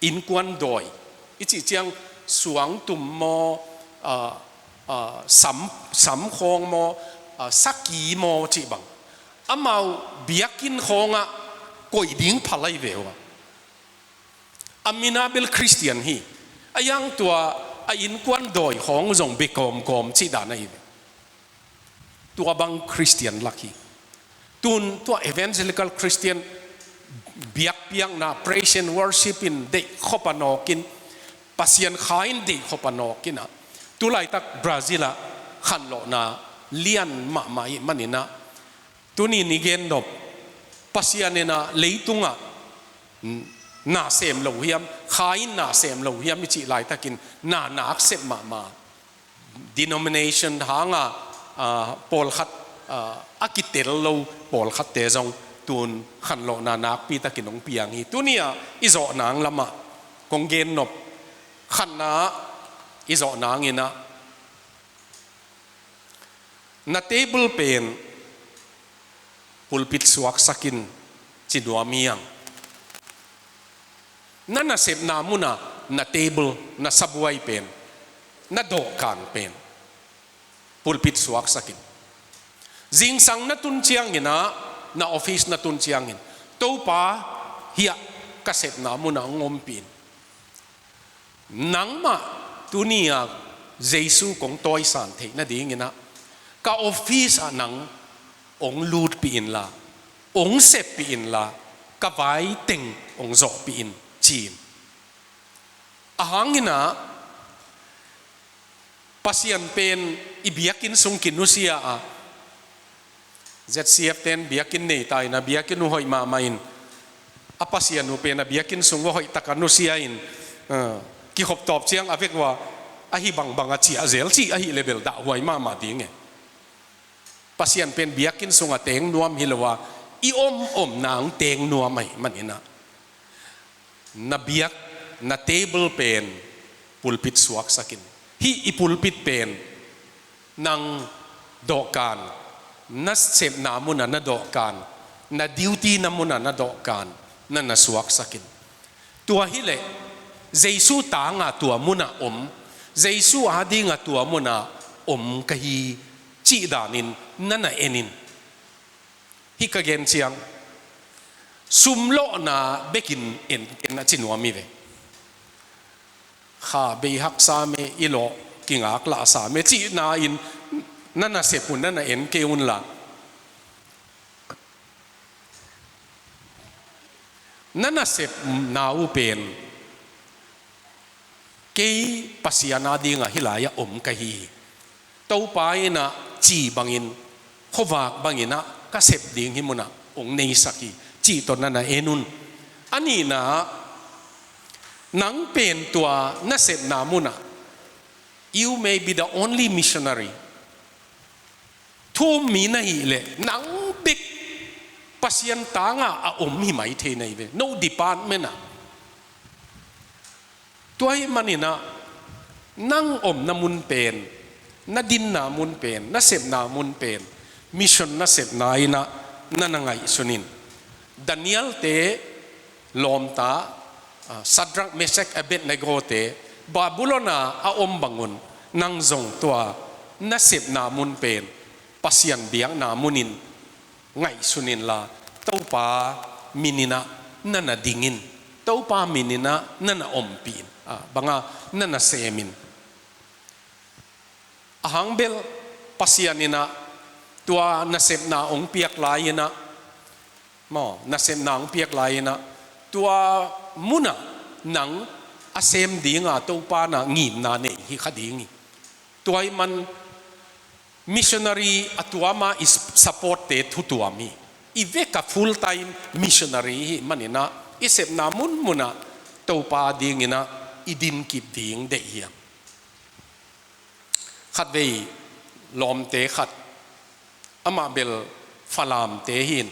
innkuan dawi i cih ciang suangtum maw, ah, ah, sam, samkhawng maw, ah, saki maw cih bang, amau biakinn khawngah koih ding phal ahi ve uh a. A min a bel Khristian hi, a hiang tua a innkuan dawi khawng zong bia kawmkawm cih dan ahi ve. Tua bang Khristian lak hi. Tun tua Evangelical Christian biakpiakna, praise and worship in deih khop a nawkin, Pasian kha in deih khop a nawkin ah, tu laitak Brazil ah khanlawhna lian mahmah ahih manin ah, tuni-in i gen nop, Pasian in ah leitungah na sem lo hiam, kha in na sem lo hiam i cih laitakin na nak sep mahmah. Denomination hanga, ah, pawlkhat, ah, a kitel lo pawlkhatte zong tun khanlawhna nakpi takin hong piang hi. Tuni-a i zawh nang lamah kong gen nop, khatna-ah i zawh nangin ah, na table pen pulpit suaksak in ci nuam hi hang. Na nasepna muna na table, na sabuai pen, na dawhkan pen pulpit suaksak in. Zingsang na tun ciangin ah, na office na tun ciangin, Topa, hiah ka sepna muna hong ompih in. Nangmah tuni-a Jesu kong tawisan theih nadingin ah, ka office ah nang hong lutpih inla, hong seppih inla, ka vai teng hong zawhpih in, ci in. A hangin ah, Pasian pen i biakinn sung kinusia a, Z C F ten biakinn nei ta in a, biakinn uh hoih mahmah in, a Pasian uh pen a biakinn sung uh hoih taka nusia in, ah, kikhop tawp ciang a vek uh a, ahi bangbang a ciah zel cih ahi le bel dahhuai mahmah ding e. Pasian pen biakinn sung a teng nuam hi lo a, i om omna hong teng nuam ahih manin ah, na biak, na table pen pulpit suaksak in. Hih i pulpit pen nang dawhkan, na sepna mun ah na dawhkan, na duty na mun ah na dawhkan, na na suaksak in. Tua hi leh Jesu tang a tua mun ah om, Jesu ading a tua mun ah om ka hi cih danin na na en in. Hih ka gen ciang, sum lawhna bekin en, en a ci nuam hi ve. Kha bei haksa me, i lawh kingak lahsa me cihna in, na nasep uh na na en kei un la. Na nasepna uh pen kei Pasian ading a hih lai ah om ka hi hi. Topa in ah ci bangin, khuavak bangin ah ka sep ding hih mun ah hong neisak hi cih tawh na na en un. A nihna ah, nang pen tua na sepna mun ah, you may be the only missionary. Thu um mi na hih leh nang bek Pasian tang a a om hi mai thei na hi ve, no department ah. Tua ahih manin ah, nang omna mun pen, na dinna mun pen, na sepna mun pen mission na sepna in ah na na ngaihsun in. Daniel-te lawmta, ah, Shadrach, Meshach, Abednego-te Babylon a a om bangun, nang zong tua na sepna mun pen Pasian biakna mun in ngaihsun in la, Topa min in ah na na ding in, Topa min in ah na na ompih in, ah, bang a na na sem in. A hang bel Pasian in ah tua nasepna hong piak lai in ah, maw, nasepna hong piak lai in ah, tua mun ah nang a sem ding a Topa in ah ngimna nei hi kha ding hi. Tua ahih man missionary a tuam a i support-te thu tuam hi. I vek a full time missionary ahih manin ah, i sepna munmun ah Topa ding in ah i din kip ding deih hiam? Khatvei lawmte khat, amah bel Falamte hi in,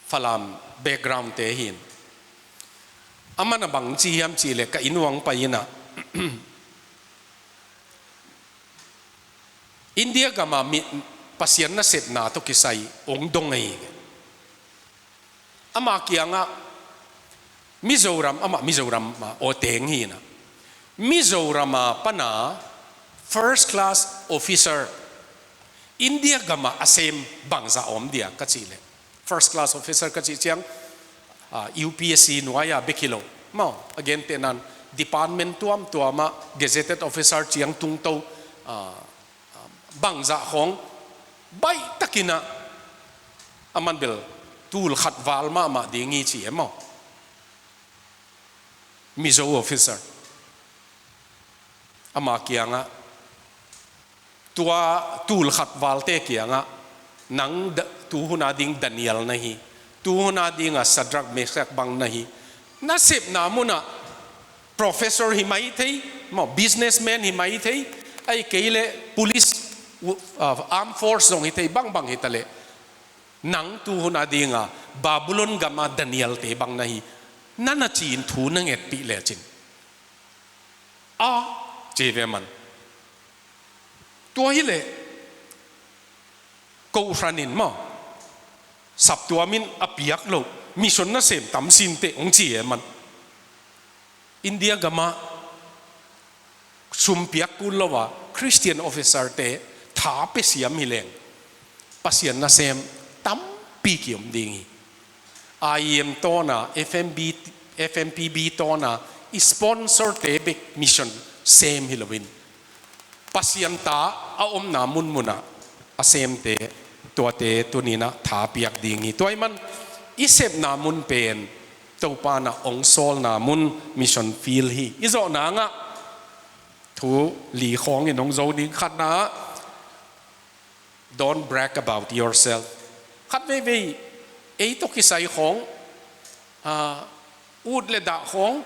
Falam background-te hi in. Aman a bang ci hiam cih leh, ka inn uah hong pai in ah, India gam a mi, Pasian nasepna tawh kisai hong dong hi. Amah kiangah Mizoram, amah Mizoram a aw teng hi in ah, Mizoram a pan a first class officer India gam a a sem bangzah om dia ka cih leh, first class officer ka cih ciang, ah, U P S C nuai a bek hi lo, maw, a gentehna in department tuamtuam ah gazetted officer ciang tungto, ah, bangzah khawng baihtakin ah, aman bel tul khat val mahmah ding hi ci e maw. Mizo officer. Ama kiangah, tua tul khat valte kiangah, nang da-, tu hun a ding Daniel na hi, tu hun a ding a Shadrach, Meshach bang na hi. Nasepna mun ah professor hi mai thei, maw, businessman hi mai thei, ahih kei leh police, uh, armed force zong hi thei, bangbang hi ta leh, nang tu hun a ding a Babylon gam a Daniel-te bang na hi, na na ci in thu na ngetpih lecin, a, ci ve man. Tua hi leh, kohran in maw, saptuam in a piak loh mission nasem tam sin teh, hong ci e man. India gam ah sum piak kul lo a Christian officer-te tha pia siam hi leng, Pasian nasem tampi ki-om ding hi. I E M tawn a, F M B, F M P B tawn a, i sponsor-te bek mission sem hi loin, Pasian ta a omna munmun ah a semte, tuate tuni-in ah tha piak ding hi. Tua ahih man i sepna mun pen Topa in ah hong sawlna mun, mission field hi. I zawh nang ah Thu li khawng in hong zo ding. Khatna, don't brag about yourself. Khat veivei ei tawh kisai khawng, ah, ut le dah khawng,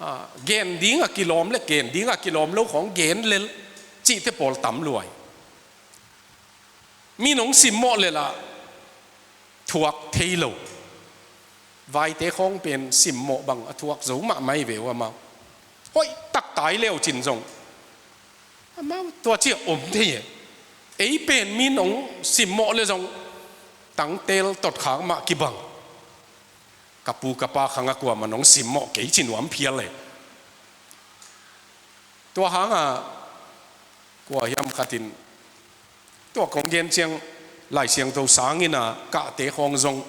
ah, gen ding a kilawm le gen ding a kilawm lo khawng gen lel cihte pawl tam luai. Mi nong simmawh lel a thuak thei lo. Vaite khawng pen simmawh bang a thuak zo mahmah hi ve uh amau. Hoih tak tai leu cin zong amau tua ciah om thei e. Ei pen mi nong simmawh le zong tangtel totkhak mah kibang. Ka pu ka pa khang a kuamah nong simmawh kei ci nuam phial e. Tua hanga kua hiam khatin tua kong gen ciang Lai Siangtho sangin a kahte khawng zong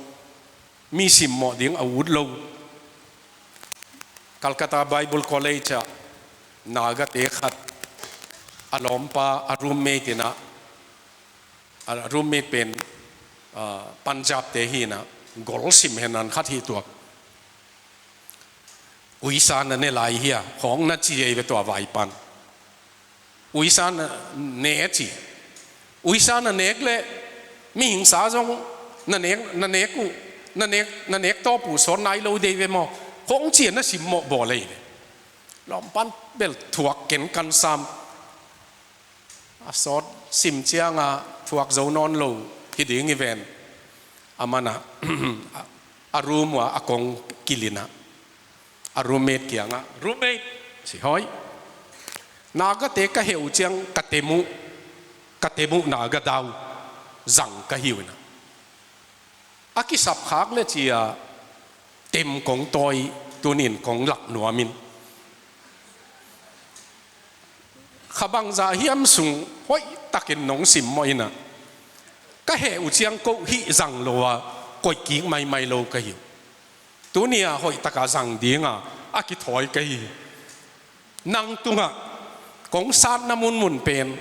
mi simmawh ding a ut lo. Calcutta Bible College ah Nagate khat a lawmpa a roommate in a, a roommate pen, ah, Punjabte hi in a, gol sim henan khat hi tuak. Uisa na ne lai hia khawng na ci ei ve tua vaipan. Uisa na ne ci. Uisa na nek le mihingsa zong na nek, na nek uh, na nek, na nek tawp uh sawt nai lo dei ve maw? Khawng ci a na simmawh bawl ei ve. Lawmpan bel thuak ken kan sam. A sawt sim cianga thuak zo nawn lo hi ding hi ven. A mana a room ua a kong kilina a roommate kianga, "Roommate," si, "Hoi." Nagate ka heh uh ciang ka temuh, ka temuh Naga dau zang ka hi uh ina. A kisap khak le cia tem kong tawi, tunin kong lak nuamin. Kha bangzah hiam sung hoih takin nong simmawh ina. Ka heh uh ciang ko hih zang lo a koih kik maimai lo ka hi uh. Tunia hoih taka zang dinga a kithawi ka hi. Nang tungah kong satna munmun pen,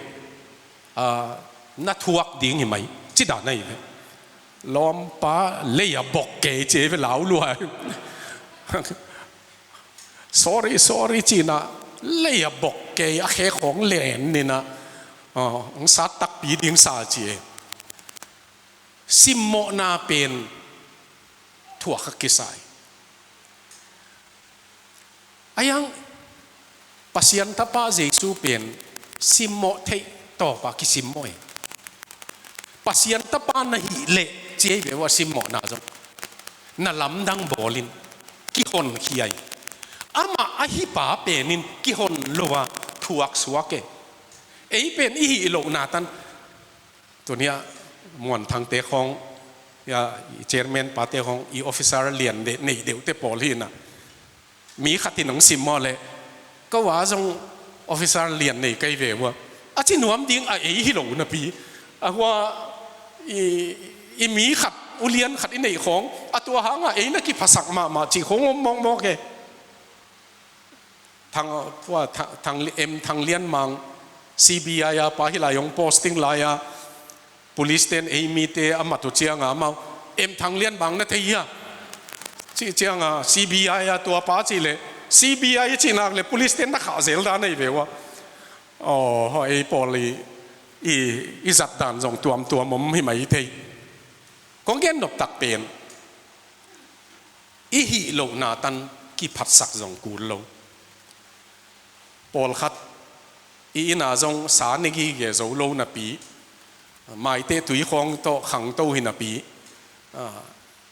ah, na thuak ding hi mai. Ci dan ahi ve. Lawmpa lei a bok kei ci ei ve lau luai. "Sorry, sorry," cina lei a bok kei a khe khawng len nina, ah, hong sat takpi ding sa ci ei. Simmawhna pen thuak a kisai. Ayang Pasian Tapa Jesu pen simmawh theih tawpa kisimmawh e. Pasian Tapa na hih leh ci ei ve ua simmawhna zong. Na lamdang bawlin kihonkhia hi. Amah a hipa penin kihon lo a thuak suak e. Ei pen i hih lohna tan Tunia Muan Thangte khawng, ya, i chairman pate khawng, i officer lian deuh, nei deuhte pawl hi ina. Mi khat in hong simmawh leh, "Ko a zong officer lian nei kei ve ua," a ci nuam ding a ei hi lo napi. A hua i, i mi khat, ulian khat i neih khawng, a tua hanga ei na kiphasak mahmah cih khawng om mawkmawk e. Thang, tua, Thang, Thang, M Thang Lian Mang, C B I a pa hi lai hong posting lai a, police ten ei mite a mat uh cianga amau, "M Thang Lian Mang na thei hia?" Cih cianga C B I a tua pa cih leh, C B I cih nak leh police ten na khah zel dan ahi ve ua. Aw, ei pawl i, i, i zat dan zong tuamtuam om hi mai thei. Kong gen nop tak pen i hih lohna tan kiphatsak zong kul lo. Pawlkhat i inn a zong sa ne gige zo lo napi, maite tui khawng tawh khangto hi napi, a,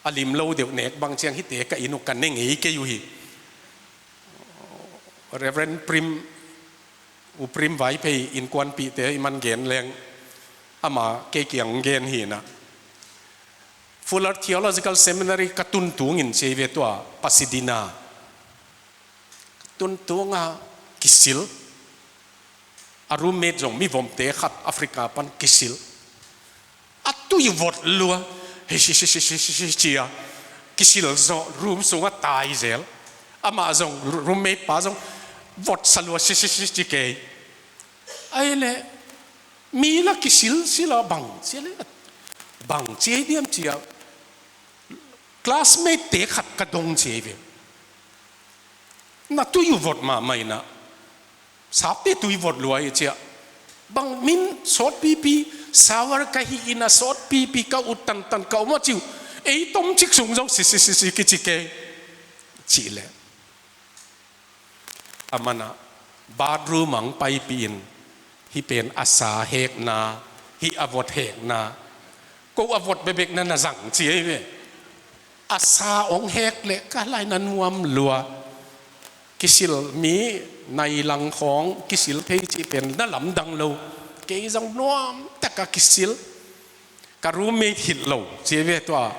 a lim lo deuh nek bang ciang hihte ka inn uh ka ne ngei kei uh hi. Reverend Prim, U Prim Vaiphei innkuanpihte i man gen leng ama kei kiang gen hi ina. Fuller Theological Seminary ka tun tungin ci ei ve tua Pasadena. Ka tun tunga kisil. A roommate zong mivomte khat Africa pan kisil. A tui vot lua. Hi, hi, hi, hi, hi, hi, hi, cia. Kisil zawh room sunga tai zel. Amah zong, roommate pa zong vot sa lua, hi, hi, hi, ci kei. Ai le, mi la kisil sila bang, cia le, bang cia diam cia. Classmate te khat ka dong cia ve. Na tui vot mahmah ina. Sapte tui vot lua hi ciah. Bang min sawtpipi, shower ka hih in a sawtpipi ka ut tantan ka om a ciu. Ei tomcik sung zo sisisisi kici kei. Cih leh. A man ah bathroom ang paipih in, hih pen a sa hekna, hih a vot hekna. Ko a vot bebek na na zang ci ei ve. A sa ong hek leh ka lai na nuam lua. Kisil mi nai lang khawng kisil thei cih pen na lamdang lo. Kei zong nuam taka kisil. Ka roommate hilh lo ci ei ve tua,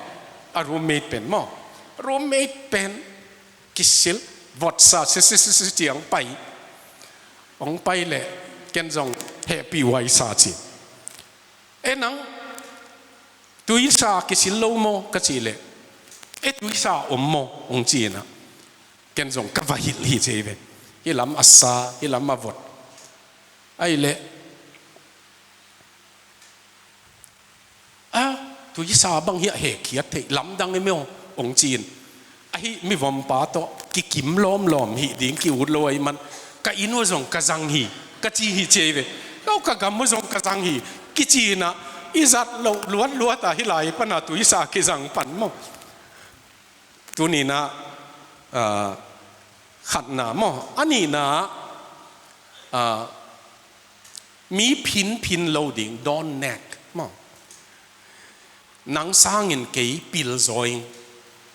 a roommate pen maw. Roommate pen kisil votsa sisisisi ciang pai. Ong pai leh ken zong hehpih uaisa ci. E nang, tuisa kisil lo maw ka cih leh, e tuisa om maw ong ci in ah. Ken zong ka va hilh hi ci ei ve. Hih lam a sa, hih lam a vot. Ahih leh, a, tuisa bang hiah hekhiat theih lamdang em aw ong ci in. Ahi mivompa tawh kikim lawmlawm hih ding ki-ut lo ahih man, ka inn uh zong ka zang hi ka ci hi ci ei ve. Ka gam uh zong ka zang hi kici in ah, i zat loh luatluat ah hih lai pan a tuisa kizang pan maw. Tuni in ah, ah, khatna maw. A nihna ah, mi phinphin lo ding, don't nag maw. Nang sangin kei pil zaw ing,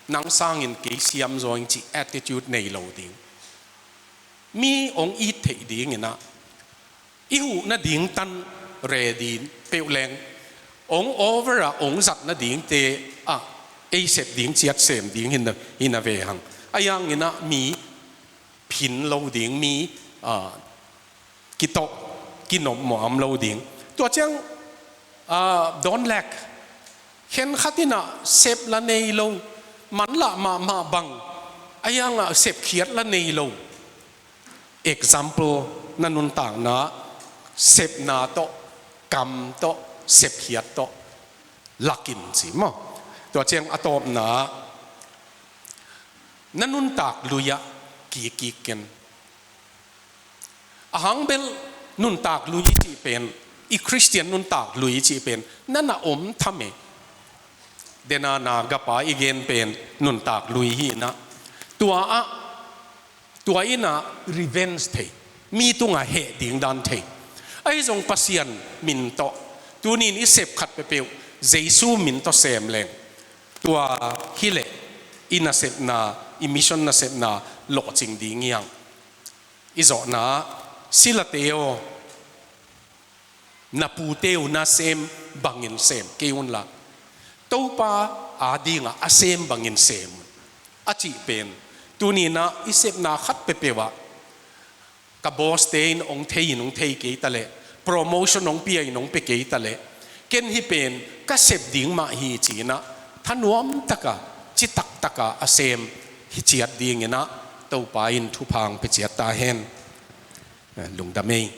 nang sangin kei siam zaw ing cih attitude nei lo ding. Mi ong it theih ding in ah, i huh nading tan ready peuh leng, ong over ah ong zat nadingte ah ei sep ding ciat sem ding hi na, hi na ve hang. A yang in ah mi phin lo ding, mi, ah, kitawh kinop mawh om lo ding. Tua ciang, ah, don't lack. Khenkhat in ah sep la nei lo, manlah mahmah bang, a yang ah sepkhiat la nei lo. Example, na nuntakna sepna tawh, kam tawh, sepkhiat tawh lak in ci maw. Tua ciang a tawpna, na nuntak lui ah kikkik ken. A hang bel nuntak lui i cih pen, i Khristian nuntak lui i cih pen na na om tham e. Dena na gapa i gen pen nuntak lui hi in ah. Tua ah, tua in ah revenge thei, mi tungah heh ding dan thei. Ahi zong Pasian min tawh, tuni in i sep khat peuhpeuh Jesu min tawh sem leng, tua hi leh i nasepna, i mission nasepna lawhcing ding hi hang. I zawhna, silate aw, na pute uh na sem bangin sem kei un la, Topa adingah a sem bangin sem un, a cih pen. Tuni in ah i sepna khat peuhpeuh ah, ka boss te in ong thei in ong thei kei ta leh, promotion ong pia in ong pia kei ta leh, ken hih pen ka sep ding mah hi ci in ah, thanuam taka, citak taka a sem hi ciat ding in ah, Topa in thupha ong pia ciat ta hen. Lungdam ei.